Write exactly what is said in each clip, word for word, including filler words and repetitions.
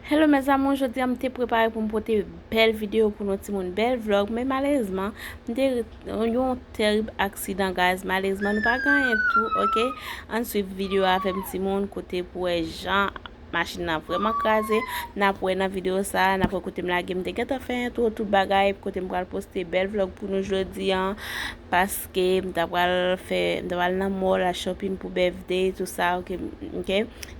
Hello mes amours, jodi a m te prepare pou m pote bèl videyo pou nou timoun, bèl vlog, men malerezman, m te yon tèrib aksidan, guys. Malerezman, nou pa gen anyen tou, ok? Ann swiv videyo avè m timoun, kote pou wè jan machin nan vrèman kraze. N ap wè nan videyo sa, n ap wè kote m lage, m te gentan fè entwo tout bagay, kote m pral poste bèl vlog pou nou jodi a, paske m ta pral fè, m ta pral nan mall al shopping pou birthday, tout sa, ok, ok?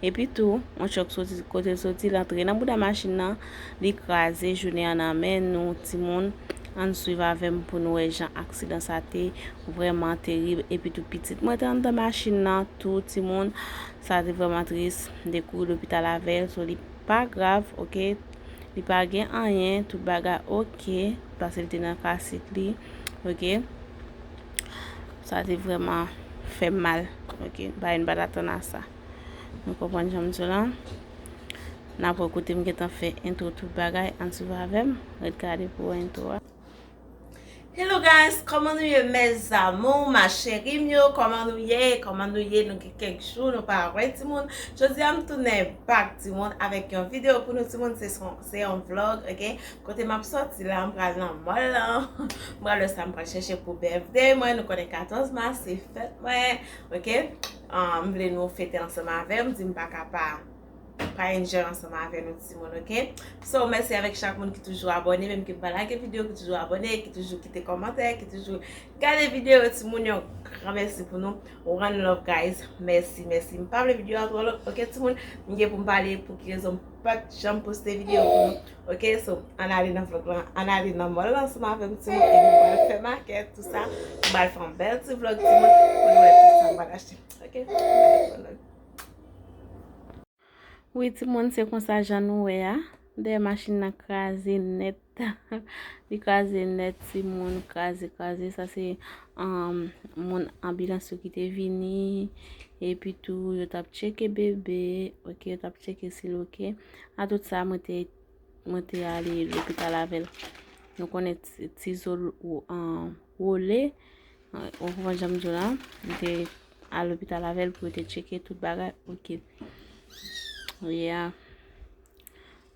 Epi tou, yon chòk soti, kote l soti, l antre nan bouda machin nan, li kraze, jounen an nan men nou, timoun. Ann swiv avè m pou nou wè jan aksidan sa te vrèman terib. Epi tou, pitit mwen te anndan machin nan, tou, timoun. Sa te vrèman tris. M te kouri lopital avè l, so li pa grav, ok? Li pa gen anyen, tout bagay ok, paske l te nan kasit li, ok? Sa te vrèman fè m mal, ok? M pa t atann a sa. Nou konprann jan m di w la? N ap wè kote m gentan fè entwo tout bagay, ann swiv avè m, ret gade pou wè entwo a. Hello guys, kòman nou ye mes amours, ma chérie m yo, kòman nou ye, kòman nou ye, nou gen kèk jou, nou pa wè timoun. Jodi a m tounen back timoun avèk yon videyo pou nou timoun, se son, se yon vlog, ok? Kote m ap sòti la, m pral nan mall lan, m pral wè sa m pral chèche pou birthday mwen, nou konnen katòz mas se fèt mwen, ok? Ah, m vle nou fete ansanm avè m, di m pa ka pa pa enjoy ansanm avè nou timoun, ok? So, mèsi avèk chak moun ki toujou abòne, menm ki pa lage videyo, ki toujou abòne, ki toujou kite kòmantè, ki toujou gade videyo, timoun, yon gran mèsi pou nou. One love, guys. Mèsi, mèsi. M pa vle videyo a twò long, ok, timoun? M gen pou m pale pou ki rezon m pa t janm poste videyo pou nou, ok? So, ann ale nan vlog lan, ann ale nan mall lan ansanm avè m, timoun, e nou pral fè makèt, tout sa. M pral fè yon bèl ti vlog, timoun, pou nou wè tout sa m pral achte, ok? Ann ale nan mall lan. Wi, timoun, se konsa jan nou wè a. Dèyè machin nan kraze nèt. Li kraze nèt, timoun, kraze, kraze. Sa se, um, moun anbilans yo ki te vini. Epi tou, yo t ap tcheke bebe. Ok, yo t ap tcheke si l ok. A tout sa, mwen te, mwen te ale lopital avè l. Nou konnen ti, ti zo l, ou, an, wole. Ou konprann jan m di w la? M te al lopital avè l pou yo te tcheke tout bagay. Ok. Yeah.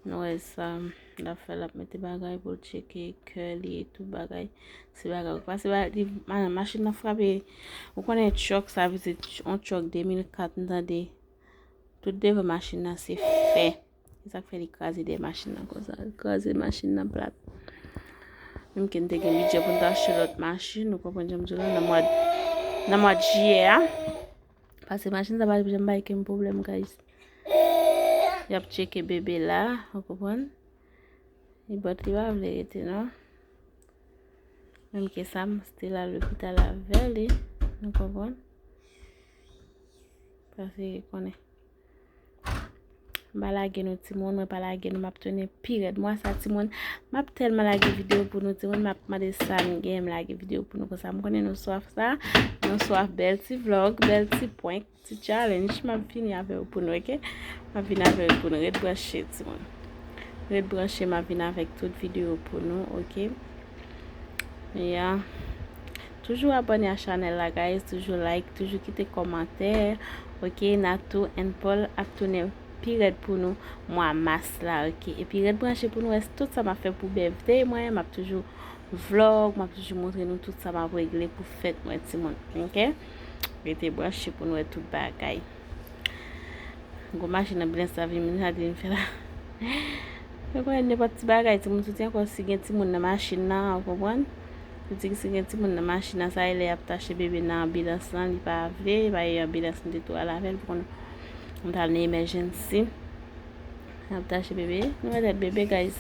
Nou wè sa l ap fè, l ap mete bagay pou l tcheke kè li e tout bagay. Se bagay, ou pa se bagay, li, ma-, machin nan frape. Ou konnen tchòk sa, vle di yon tchòk de mil kat, m tande. Tout devan machin nan se fè. Se sa k fè li kraze dèyè machin nan konsa. Li kraze machin nan plat. Menm ke n te gen bidjè pou n ta achte lòt machin, ou konprann jan m di w la, nan mwa, nan mwa jiyè a. Paske machin sa pa t janm bay kenn pwoblèm, guys. Y ap tcheke bebe la, ou konprann? Li bòt li pa vle rete, non. Menm ke sa, m still al lopital avè li, nou konprann? Paske konnen. M pa lage nou timoun, mwen pa lage nou, m ap tounen pi rèd. Mwa sa timoun, m ap tèlman lage videyo pou nou timoun, m ap mande sa m gen, m lage videyo pou nou konsa. M konnen nou swaf sa, nou swaf bèl ti vlog, bèl ti prank, ti challenge, m ap vini avè yo pou nou, ok? M ap vini avè yo pou nou, ret branche timoun. Ret branche, m ap vini avèk tout videyo pou nou, ok? Yeah. Toujou abòne a chanèl la, guys. Toujou like, toujou kite kòmantè. Ok, Natou and Paul ap tounen pi rèd pou nou mwa mas la, ok. Epi ret branche pou nou wè tout sa m ap fè pou birthday mwen. M ap toujou vlog, m ap toujou montre nou tout sa m ap regle pou fèt mwen, timoun. Ok? Rete branche pou nou wè tout bagay. Gwo machin anbilans la vin, vin sa te vin fè la. Ou konnen nenpòt ti bagay, timoun soti ankò si gen timoun nan machin nan, ou konprann? Soti si gen timoun nan machin nan, sa e lè y ap tache bebe nan anbilans lan, li pa vle, pa e anbilans, m te tou al avè l, pou konn m t al nan emergency. Y ap tache bebe, nou wè tèt bebe, guys.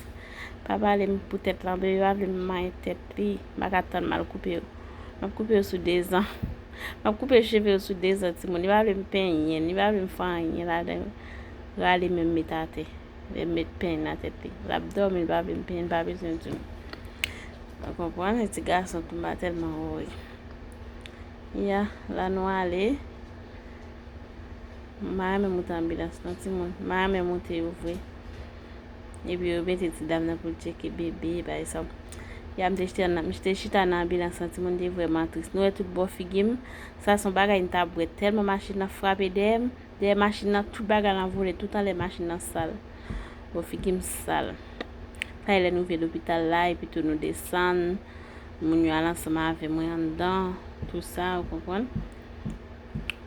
Pa pale m pou tèt lan, bebe pa vle m manyen tèt li, m pa ka tann m al koupe yo. M ap koupe yo sou dezan. M ap koupe cheve yo sou dezan, timoun. Li pa vle m penyen l, li pa vle m fè anyen ladan yo. Rale men m met atè. Lè m met penyen nan tèt li. L ap dòmi, li pa vle m penyen, li pa bezwen di m. Ou konprann? E ti gason tou m pa tèlman woy. Ya, la nou ale. M pa renmen moute anbilans non, timoun. M pa renmen moute yo vre. Epi yo mete ti dam nan pou l tcheke bebe, pa egzanp. Ya, m te chita nan, m te chita nan anbilans lan, timoun, te vrèman tris. Nou wè tout bò figi m. Sa se yon bagay m t ap bwè. Tèlman machin nan frape dèyè m. Dèyè machin nan, tout bagay lan vole, tout anlè machin nan sal. Bon, figi m sal. Sa e lè nou rive lopital la, epi tou nou desann. Moun yo al ansanm avè mwen anndan, tou sa, ou konprann?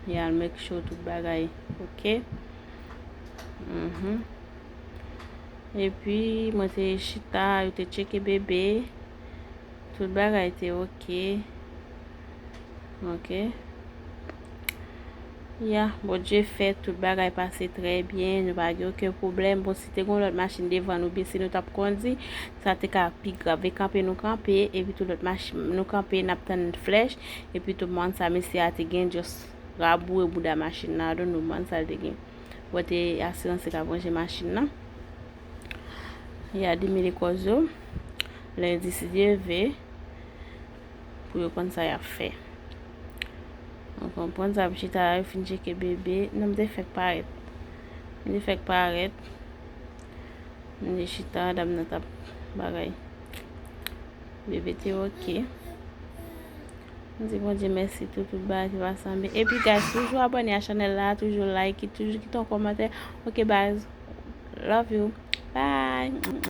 Y'all make sure tout bagay oke. Mhm. Epi, mwen te chita, yo te tcheke bebe. Tout bagay te oke. Oke. Ya, Bondye fè tout bagay pase trè byen, nou pa gen okenn pwoblèm. Bon, si te gen yon lòt machin devan nou, byen si nou t ap kondi, sa te ka pi grav. E kanpe nou kanpe, epi tou lòt machin, nou kanpe, n ap tann flèch, epi tou mòn sa mesye a te gen, just raboure bouda machin nan, I don't know, mòn sa l te gen. Bon, te asirans te ka ranje machin nan. Ya, demele kòz yo. Lendi, si Dye ve, pou yo konn sa y ap fè. Ou konprann sa, m chita la, yo fin tcheke bebe. Non, m te fèk parèt. M te fèk parèt. M te chita, dam nan t ap bagay. Bebe te oke. M di Bondye mèsi, tou, tout bagay te pase byen. Epi, guys, toujou abòne a chanèl la, toujou like, toujou kite yon kòmantè. Oke, baz. Love you. Bye.